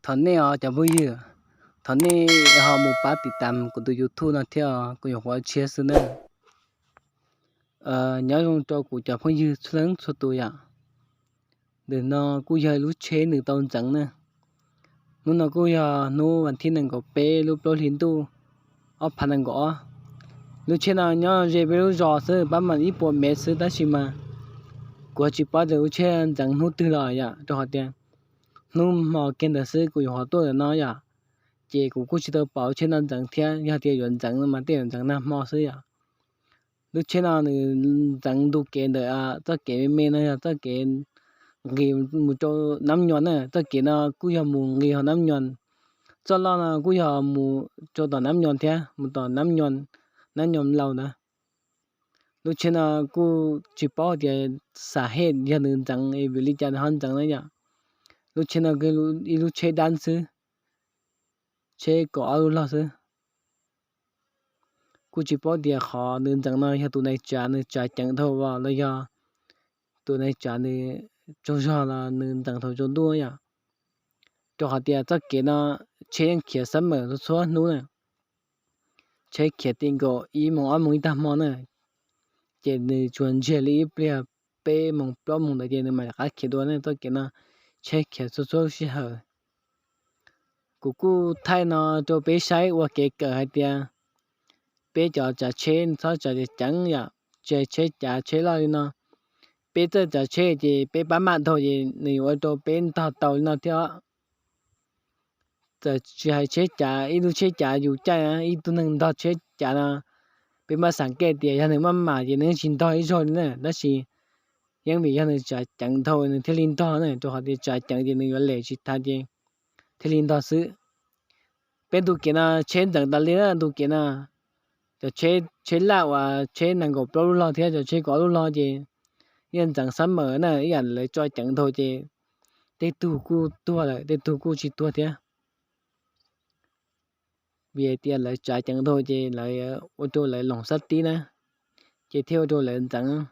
Thov nej os cov phooj ywg, thov nej ho mus pab tiv tas kuv tus YouTube no thiab os, kuv nyuam qhuav tshiab xwb na. Nyob zoo rau kuv cov phooj ywg txhua leej txhua tus yom. Ntawm no kuj yog lub tsheb nws tau ntxeev na. Hnub no kuj yog hnub vas thib nees nkaum peb lub plaub hlis ntuj ob phav nees nkaum ob. Lub tsheb no nyob ze peb lub zos xwb, pab mas ib puas mev xwb, tab sis mas kuv tsis paub tias lub tsheb ntxeev hnub twg los yom, rau qhov tias hnub hmo kiag ntawd xwb kuv yuav qhov tuaj ntawm no yom, ces kuv kuj tsis tau pom lub tsheb no ntxeev thiab, yog tias yuav ntxeev no mas tej yuav ntxeev nag hmo xwb yom. Lub tsheb no nws ntxeev ntu kev ntawm txoj kev me me no yog txoj kev nqis mus rau Nab Nyos na, txoj kev no kuj yog mus nqis hauv Nab Nyos. Txoj loj no kuj yog mus rau tom Nab Nyos thiab, mus tom Nab Nyos, Nab Nyos Laus ntawd. Lub tsheb no kuj tsis paub tias xam hej yog nws ntxeev vim li cas nws ho ntxeev na yom. Lub tsheb no ib lub tsheb dab xwb, tsheb kaum ob lub log xwb. Kuj tsis paub tias qhov nws ntxeev no yog tus neeg tsav nws tsav ceev dhau los yog tus neeg tsav nws tsaug zog los nws ntxeev thaum tsaus ntuj yom. Rau qhov tias txoj kev no tsheb yeej khiav xab mawm txhua txhua hnub na. Tsheb khiav ti nkaus ib moos ob moos ib tag hmo na, ces nws tsuas ntsiag li ib pliag peb moos plaub moos ntawd ces nws mam rov qab khiav dua ne. Txoj kev no tsheb khiav txhua txhua sij hawm. Kuv kuj thaij no rau peb saib ua kev kawm hais tias peb cov tsav tsheb txhob tsav ceev ceev yom, tsav tsheb cav tsheb loj li no. Peb txawj tsav tsheb ces peb pab mam dhau ces nws yuav ua rau peb ntog tau li no thiab. Txawm tsis hais tsheb cav, ib lub tsheb cav yus caij, ib tug neeg ntog tsheb cav no, peb maj xam kej tias yog nws maj mam ces nws yeej tsis ntog ib zaug li na, tab sis yeej vim yog nws tsav ceev dhau nws thiaj li ntog na, rau qhov tias tsav ceev ces nws yuav lem tsis tau ces thiaj li ntog xwb. Peb ntu kev no tsheb ntxeev tas li na ntu kev no. Cov tsheb laj uas tsheb nees nkaum plaub lub log thiab cov tsheb kaum ob lub log ces yeej ntxeev xab mawm na, ib yam lawv tso ceev dhau ces tej tug kuj tuag lawm tej tug kuj tsis tuag thiab. Vim hais tias lawv tsav ceev dhau ces lawv ua rau lawv loos xab tib na, ces thiaj ua rau lawv ntxeev.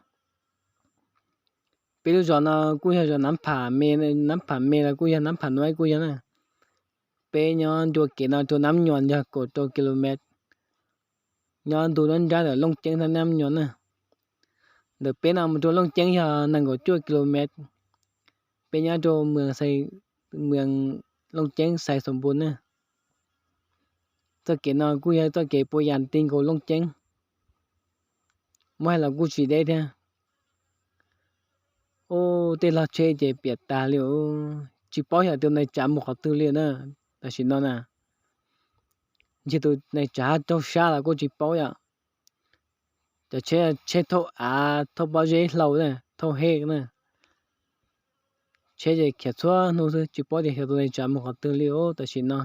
Peb lub zos no kuj yog zos Nab Pham me, Nab Pham me los kuj yog Nab Pham Nuaib kuj yog na. Peb nyob nruab kev no rau Nab Nyos yog kaum rau kilomev, nyob ntu nruab nrab ntawm Looj Ceeb thiab Nab Nyos na. Ntawm peb no mus rau Looj Ceeb yog nees nkaum cuaj kilomev. Peb nyob rau mws Looj Ceeb Xais Xoom Npus na. Txoj kev no kuj yog txoj kev puas yas ti nkaus Looj Ceeb, muab hais los kuj tsis deb thiab. Ub, tej log tsheb ces piam tas li, tsis paub xyov tus neeg tsav mus qhov twg li na. Tam sim no na, ntshe tus neeg tsav raug sab los kuj tsis paub yom. Cov tsheb, tsheb thauj av, thauj pob zeb hlau na, thauj hej na. Tsheb ces khiav txhua hnub xwb, tsis paub tias xyov tus neeg tsav mus qhov twg li os. Tam sim no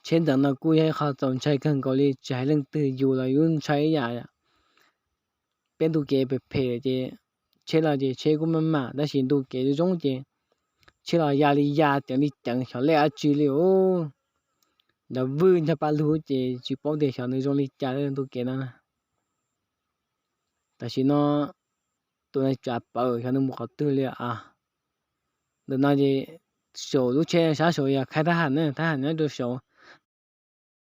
tsheb ntxeev no kuj yog ib qho txaus ntshai kawg nkaus li, tsis hais leej twg yus los yus ntshai ib yam. Peb ntu kev phem phem ces tsheb los ces tsheb kuj maj mam, tab sis ntu kev zoo ces tsheb los ya li ya, ceev li ceev, xyov lej dab tsi li os. Nrov vwj nrog paj lug ces tsis paub tias xyov nws zoo li cas ntu kev no. Tam sim no tus neeg tsav pawv xyov nws mus qhov twg li a. Ntawm no ces saum lub tsheb sab saud yog khaib thab ham na, thab ham nyob rau saud.